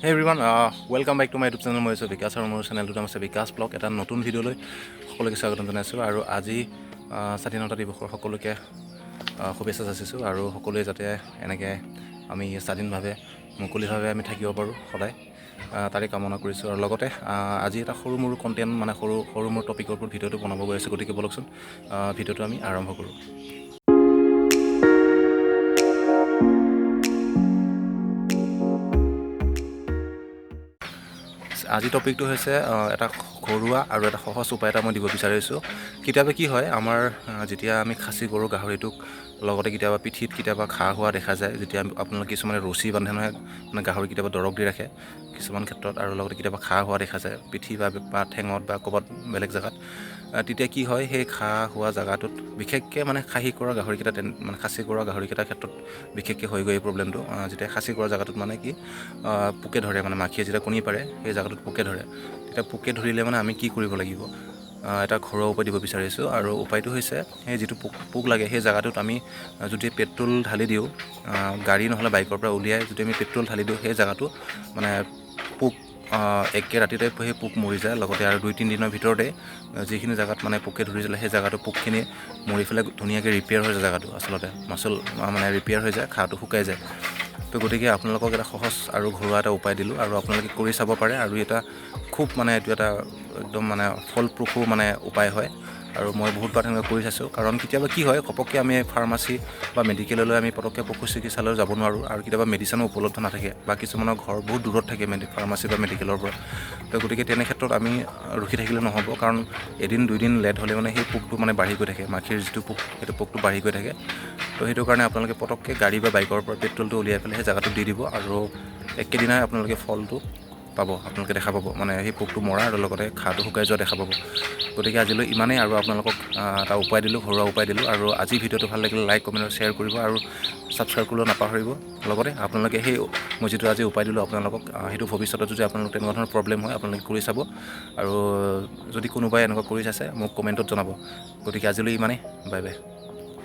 Hey everyone, welcome back to my YouTube channel. মই আছোঁ বিকাশ আৰু মোৰ চেনেলটোৰ নাম আছে বিকাশ ব্লগ। এটা নতুন ভিডিঅ'লৈ সকলোকে স্বাগতম জনাইছোঁ। আৰু আজি স্বাধীনতা দিৱসৰ সকলোকে শুভেচ্ছা যাচিছোঁ আৰু সকলোৱে যাতে এনেকৈ আমি স্বাধীনভাৱে, মুকলিভাৱে আমি থাকিব পাৰোঁ সদায়, তাৰে কামনা কৰিছোঁ। আৰু লগতে আজি এটা সৰু মৰু কণ্টেণ্ট, মানে সৰু সৰু মৰু টপিকৰ ওপৰত ভিডিঅ'টো বনাব গৈ আছোঁ। গতিকে ব'লকচোন, ভিডিঅ'টো আমি আৰম্ভ কৰোঁ। আজি টপিকটো হৈছে এটা ঘৰুৱা আৰু এটা সহজ উপায় এটা মই দিব বিচাৰিছোঁ। কেতিয়াবা কি হয় আমাৰ, যেতিয়া আমি খাচী কৰোঁ গাহৰিটোক, লগতে কেতিয়াবা পিঠিত কেতিয়াবা ঘাঁহ হোৱা দেখা যায়। যেতিয়া আপোনালোকে কিছুমানে ৰছী বান্ধে নহয়, মানে গাহৰি কেতিয়াবা দৰৱ দি ৰাখে কিছুমান ক্ষেত্ৰত, আৰু লগতে কেতিয়াবা ঘাঁহ হোৱা দেখা যায় পিঠি বা ঠেঙত বা ক'ৰবাত বেলেগ জেগাত। তেতিয়া কি হয়, সেই ঘাঁহ হোৱা জেগাটোত বিশেষকৈ মানে খাহী কৰা গাহৰিকেইটা, মানে খাচী কৰা গাহৰিকেইটাৰ ক্ষেত্ৰত বিশেষকৈ হৈ গৈ এই প্ৰব্লেমটো। যেতিয়া খাচী কৰা জেগাটোত মানে কি, পোকে ধৰে, মানে মাখিয়ে যেতিয়া কণী পাৰে সেই জেগাটোত পোকে ধৰে। তেতিয়া পোকে ধৰিলে মানে আমি কি কৰিব লাগিব, এটা ঘৰুৱা উপায় দিব বিচাৰিছোঁ। আৰু উপায়টো হৈছে, সেই যিটো পোক লাগে সেই জেগাটোত আমি যদি পেট্ৰল ঢালি দিওঁ, গাড়ী নহ'লে বাইকৰ পৰা উলিয়াই যদি আমি পেট্ৰল ঢালি দিওঁ, সেই জেগাটো মানে পোক, একে ৰাতিতে সেই পোক মৰি যায়। লগতে আৰু 2-3 দিনৰ ভিতৰতে যিখিনি জেগাত মানে পোকে ধৰিছিলে সেই জেগাটো পোকখিনি মৰি পেলাই ধুনীয়াকৈ ৰিপেয়াৰ হৈ যায়। জেগাটো আচলতে মাচল মানে ৰিপেয়াৰ হৈ যায়, ঘাঁহটো শুকাই যায়। গতিকে আপোনালোকক এটা সহজ আৰু ঘৰুৱা এটা উপায় দিলোঁ আৰু আপোনালোকে কৰি চাব পাৰে। আৰু এটা খুব মানে এইটো এটা একদম মানে ফলপ্ৰসূ মানে উপায় হয়। আৰু মই বহুতবাৰ তেনেকুৱা কৰি চাইছোঁ। কাৰণ কেতিয়াবা কি হয়, ঘপককৈ আমি ফাৰ্মাচী বা মেডিকেললৈ আমি পটককৈ পশু চিকিৎসালয়লৈ যাব নোৱাৰোঁ, আৰু কেতিয়াবা মেডিচিনো উপলব্ধ নাথাকে বা কিছুমানৰ ঘৰ বহুত দূৰত থাকে ফাৰ্মাচী বা মেডিকেলৰ পৰা। গতিকে তেনে ক্ষেত্ৰত আমি ৰখি থাকিলে নহ'ব, কাৰণ এদিন দুইদিন লেট হ'লে মানে সেই পোকটো মানে বাঢ়ি গৈ থাকে, মাখিৰ যিটো পোক সেইটো পোকটো বাঢ়ি গৈ থাকে। সেইটো কাৰণে আপোনালোকে পটককৈ গাড়ী বা বাইকৰ পৰা পেট্ৰলটো উলিয়াই পেলাই সেই জেগাটোত দি দিব আৰু একেদিনাই আপোনালোকে ফলটো পাব, আপোনালোকে দেখা পাব, মানে সেই পোকটো মৰা আৰু লগতে ঘাঁহটো শুকাই যোৱা দেখা পাব। গতিকে আজিলৈ ইমানেই, আৰু আপোনালোকক এটা উপায় দিলোঁ, ঘৰুৱা উপায় দিলোঁ। আৰু আজি ভিডিঅ'টো ভাল লাগিলে লাইক, কমেণ্ট আৰু শ্বেয়াৰ কৰিব আৰু ছাবস্ক্ৰাইব কৰিবলৈ নাপাহৰিব। লগতে আপোনালোকে সেই মই যিটো আজি উপায় দিলোঁ আপোনালোকক, সেইটো ভৱিষ্যতত যদি আপোনালোক তেনেকুৱা ধৰণৰ প্ৰব্লেম হয় আপোনালোকে কৰি চাব, আৰু যদি কোনোবাই এনেকুৱা কৰি চাইছে মোক কমেণ্টত জনাব। গতিকে আজিলৈ ইমানেই, বাই বাই।